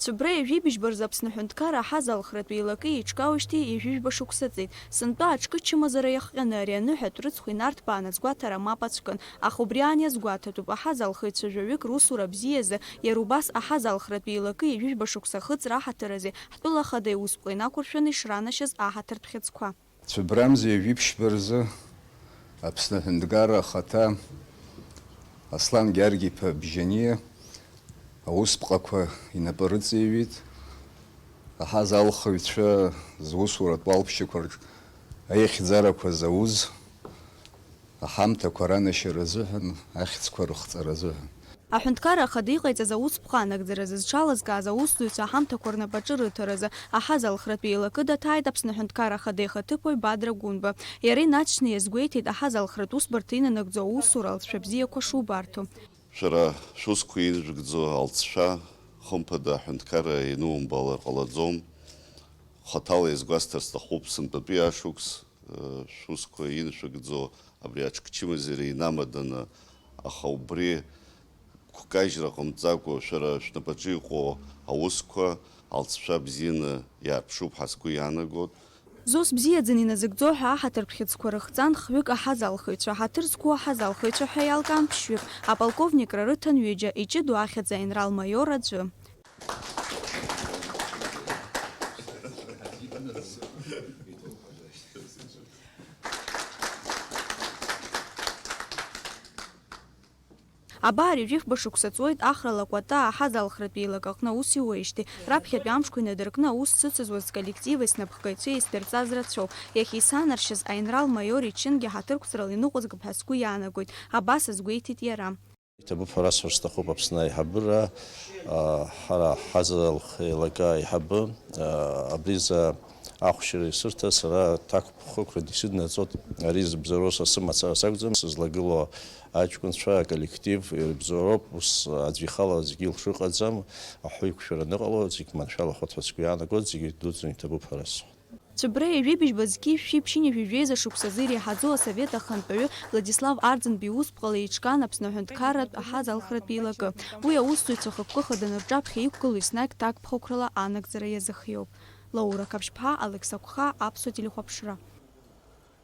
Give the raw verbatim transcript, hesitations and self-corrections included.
Цәыббра ҩажәи жәибжьба рзы Аԥсны аҳәынҭқарра аҳазалхратә еилакы еиҿкаауеижьҭеи ҩажәи жәба шықәса ҵит. Сынтәа аҽкы чымазара иахҟьаны ари аныҳәатә рыцхә инарҭбааны азгәаҭара мап ацәкын, аха убри аан иазгәаҭатәуп, аҳазалхыҩцәа жәаҩык русура бзиазы, иара убас аҳазалхратә еилакы ҩажәи жәба шықәса ахыҵра аҳаҭыр азы ҳтәыла ахада иусԥҟа инақәыршәаны ишранашьаз аҳаҭыртә хьыӡқәа. Цәыббрамза ҩажәи ԥшьба рзы Аԥсны аҳәынҭқарра ахаҭа Аслан Гьаргь-иԥа Бжьаниа аусԥҟақәа инапы рыҵеиҩит. Аҳазалхыҩцәа зусуратә уалԥшьақәа рҿы аихьӡарақәа зауз аҳамҭақәа ранашьара азыҳәан, ахьӡқәа рыхҵара азыҳәан. Аҳәынҭқарра Ахада иҟаиҵаз аусԥҟа анагӡаразы зҽалазкааз аусзуҩцәа аҳамҭақәа рнапаҿы рыҭаразы аҳазалхратә еилакы даҭааит Аԥсны Аҳәынҭқарра Ахада ихаҭыԥуаҩ Бадра Гәынба. Иара инаҵшьны иазгәеиҭеит аҳазалхратә усбарҭа инанагӡо аусура алҵшәа бзиақәа шубарҭо. Шәара шәусқәа инжәыгӡо алҵшәа, хымԥада, аҳәынҭқарра ианумбалар ҟалаӡом. Хаҭала иазгәасҭар сҭахуп, сынтәатәи ашықәс шәусқәа иншәыгӡо абри аҽкчымазара инамаданы, аха убри гәкажьра ҟамҵакәа шәара шәнапаҿы иҟоу аусқәа алҵшәа бзианы иаарԥшуп ҳәа сгәы иаанагоит. Зус бзиаӡаны иназыгӡо ҳәа аҳаҭыртә хьыӡқәа рыхҵан хҩык аҳазалхыҩцәа, ҳаҭыр зқәу аҳазалхыҩцәа ҳәа иалкаан ԥшьҩык, аполковникра рыҭан ҩыџьа, иҷыдоу ахьӡ аинрал-маиор аӡәы. Абар, ҩажәи фба шықәса ҵуеит Ахра Лакәата аҳазалхратә еилак аҟны аус иуеижьҭеи. Раԥхьатәи амшқәа инадыркны аус зцәыцызуаз коллективи снапхгаҩцәеи исдырҵаз рацәоуп. Иахьа исанаршьаз аинрал-маиор ичынгьы ҳаҭырқәҵарала иныҟәызгап ҳәа сгәы иаанагоит, абас азгәеиҭеит иара. Иҭабуп ҳәа расҳәар сҭахуп Аԥсны аиҳабыра, а, ҳара ҳазалхратә еилакы аиҳабы, а, абризы ахәшьара исырҭа сара ҭакԥхықәран исыднаҵоит. Ари зыбзоуроу са сымацара сакәӡам, сызлагылоу аҷкәынцәа, аколлектив ирыбзоуроуп, ус аӡә ихала зегьы илшо ыҟаӡам, аҳәыҩқәшәара аныҟало, зегь маншәалахоит ҳәа сгәы иаанагоит, зегьы дуӡӡаны иҭабуп ҳәа расҳәоит. Цәыббра ҩажәи быжьба зқьи шәи ԥшьынҩажәи жәеиза шықәсазы иреиҳаӡоу асовет ахантәаҩы Владислав Арӡынба иусԥҟала еиҿкаан Аԥсны аҳәынҭқарратә аҳазалхратә еилакы. Уи аусзуҩцәа хықәкы хаданы рҿаԥхьа иқәгылоу еснагь ҭакԥхықәрала анагӡара иазыхиоуп. Лаура Қаԥшьԥҳа, Алекса Қәха, Аԥсуа телехәаԥшра.